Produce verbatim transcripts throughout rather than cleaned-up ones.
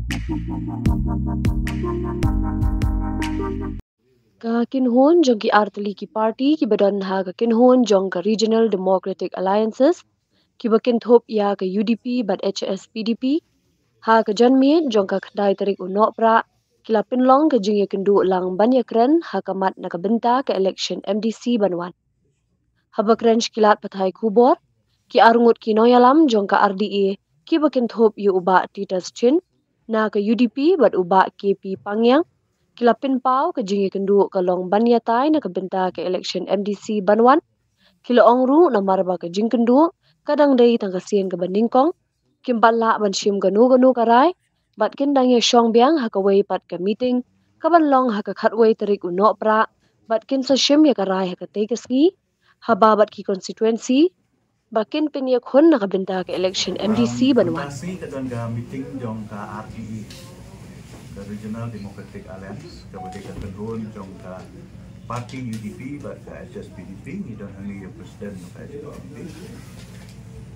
Ka kynhun jong ki artylli ki party kiba don ha ka kynhun jong ka Regional Democratic Alliances, kiba kynthup ïa ka U D P bad H S P D P, ha ka janmiet jong ka khyndai tarik u Nohprah, ki la pynlong ka jingïakynduh lang ban ïakren ha ka mat na ka bynta ka election M D C ban wan. Haba kren sha ki lad pathai khubor, ki arngut ki nongïalam jong ka R D A, kiba kynthup ïa u Bah Titus Chin na ka U D P bad u Bah K P Pangiang, ki la pynpaw ka jingïakynduh ka long ban ïatai na ka bynta ka election M D C ban wan. Ki la ong ruh namar ba ka jingkynduh ka dang dei tang ka sien kaba nyngkong, kim pat lah ban shim kano kano ka rai, bad kin dang ïashong biang ha kawei pat ka meeting kaban long ha ka khatwei tarik u Nohprah, bad kin sa shim ïa ka rai ha katei ka sngi, haba bad ki constituency ba kin pynïakhun na ka bynta ka election M D C ban wan. Ka sngi ka don ka meeting jong ka R D A, ka Regional Democratic Alliance, kaba dei ka kynhun jong ka party U D P bad ka H S P D P, ngi don hangne ïa u president jong ka H S P D P.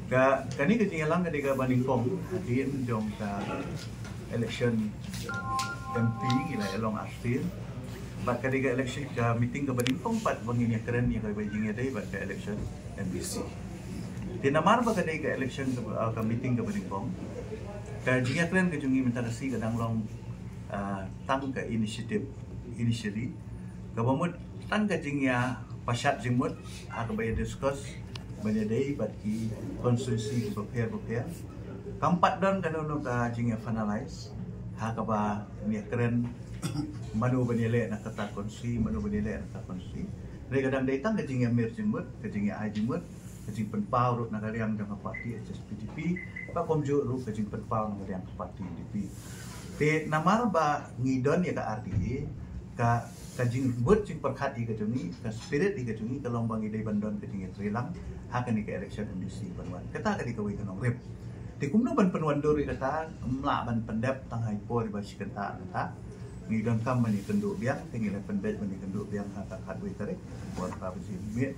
Ka, kane ka jingïalang ka dei kaba nyngkong hadien jong ka election M P, ngi la ïalong arsien. Bad ka dei ka election, ka meeting kaba nyngkong pat ba ngin ïakren ïa kaba jingïadei bad ka election M D C. Te namar ba ka dei ka election ka, ah, ka meeting kaba nyngkong, ka jingïakren ka jong ngi mynta ka sngi ka dang long, ah, tang ka initiative, initially, kaba mut tang ka jingïapashat jingmut ha kaba ïa discuss ban ïadei bad ki constituency kiba pher bapher. Kam pat don kano kano ka jingïa finalize ha kaba ngin ïakren mano ban ïaleh na kata ka constituency, mano ban ïaleh na kata ka constituency. Hynrei ka dang dei tang ka jingïamir jingmut, ka jingïa-ai jingmut, ka jingpynpaw ruh na ka liang jong ka party H S P D P, bad kumjuh ruh ka jingpynpaw na ka liang ka party U D P. Te namar ba ngi don ïa ka R D A, ka, ka jingmut jingpyrkhat ïa ka jong ngi, ka spirit ïa ka jong ngi ka long ba ngi dei ban don ka jingïatreilang ha kane ka election M D C ban wan. Kata ka dei kawei ka nongrim. Te kumno ban pynwandur ïa kata, ym lah ban pyndep tang ha i por iba shi kynta kata. Ngi donkam ban ïakynduh biang, te ngi la pynbeit ban ïakynduh biang ha ka khatwei tarik, por phra baje miet,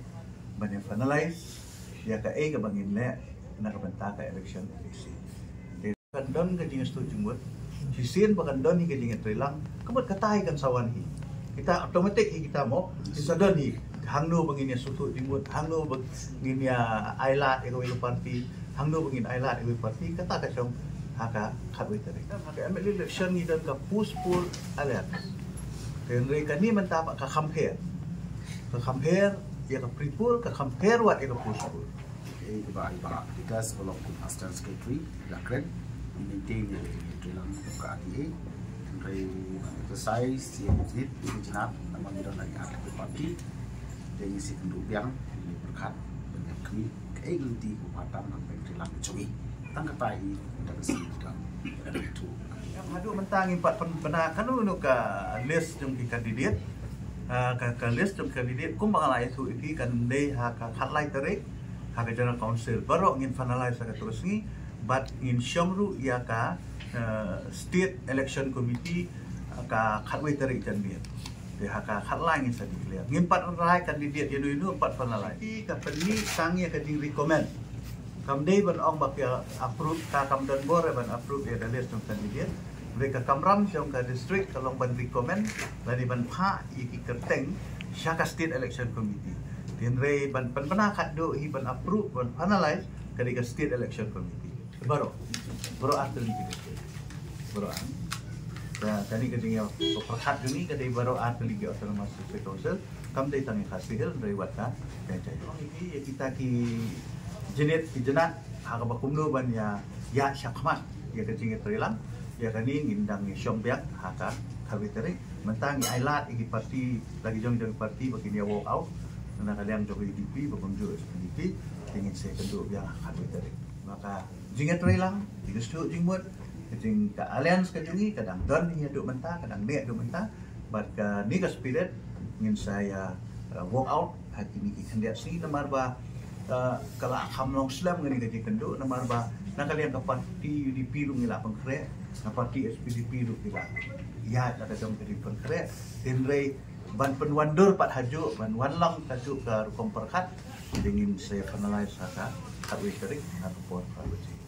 ban ïa finalize ïa kaei kaba ngin leh na ka bynta ka election M D C. Te kan don ka jingïastuh jingmut, shisien ba kan don hi ka jingïatreilang, ka mut kata hi kan sa wan hi. Kita automatic hi kita mo, hi sa don hi. Hangno ba ngin ïastuh jingmut, hangno ba ngin ïa ailad ïa kawei ka party, hangno ba ngin ailad ïa kawei ka party, kata ka shong ha ka khatwei tarik. Ha ka M L A election ngi don ka push pull alliance. Te hynrei kane mynta pat ka kham pher. Ka kham pher ïa ka pre-poll, ka kham pher wat ïa ka post-poll. Kaei kaba i Bah Titus ba long kum Assistant Secretary la kren, ngi maintain ïa ka jingïatreilang jong ka R D A. Hynrei ban exercise ïa ka jied ïa ka jnat namar ngi don la ki artylli ki party. Te ngi sa ïakynduh biang, ngi pyrkhat ban ïa khmih kaei ka lynti kaba tam ban ïatreilang ka jong ngi. Tang kata hi, tang ka sien ka dang tu. Haduh mynta ngim pat pynbna kano kano ka list jong ki candidate. Ah, ka, ka list jong ki candidate kumba nga la ïathuh ïa phi kan dei ha ka khatlai tarik ha ka General Council. Baroh ngin finalize ha kato ka sngi bad ngin shong ruh ïa ka, eh, State Election Committee ha ka khatwei tarik janmiet. Te ha ka khatlai ngin sa declare. Ngim pat rai candidate ïano ïano, ngim pat finalize. Ka pynmih tang ïa ka jingrecommend. Kam dei ban ong ba ka approve, ka kam don bor ban approve ïa ka list jong candidate. Hynrei ka kamram jong ka district ka long ban recommend lane ban phah ïa ki kyrteng sha ka State Election Committee. Hynrei ban pynbna khadduh hi ban approve, ban finalize ka dei ka State Election Committee. Baroh, baroh artylli ki, baroh ar. Ka, kane ka jingïapyrkhat jong ngi ka dei baroh artylli ki Autonomous District Council. Kam dei tang ïa Khasi Hills, hynrei wat ka Jaintia. Ong ïa ki, ïa kita ki jnit ki jnat ha kaba kumno ban ïa, ïa shah khmat ïa ka jingïatreilang. Ïa kane ngin dang ïashong biang ha ka khatwei tarik. Mynta ngi ailad ïa ki party, la ki jong jong ki party ba kin ïa walk out na ka liang jong ka U D P ba kumjuh S P D P. Te ngin sa ïakynduh biang ha ka khatwei tarik. Ba ka jingïatreilang, jingïastuh jingmut, ka jing, ka alliance ka jong ngi ka dang don hi haduh mynta, ka dang neh haduh mynta. Bad kane ka spirit ngin sa ïa, uh, walk out ha kine ki khyndiat sngi namar ba, uh, ka la kham long slem kane ka jingkynduh namar ba na ka liang ka party U D P ruh ngi la pynkhreh, na party S P D P ruh ki la ïaid la ka jong ka jingpynkhreh. Hynrei ban pynwandur pat hajuh, ban wanlang hajuh ka rukom pyrkhat, te ngin sa ïa finalize ha ka khatwei tarik ha ka por khatwei.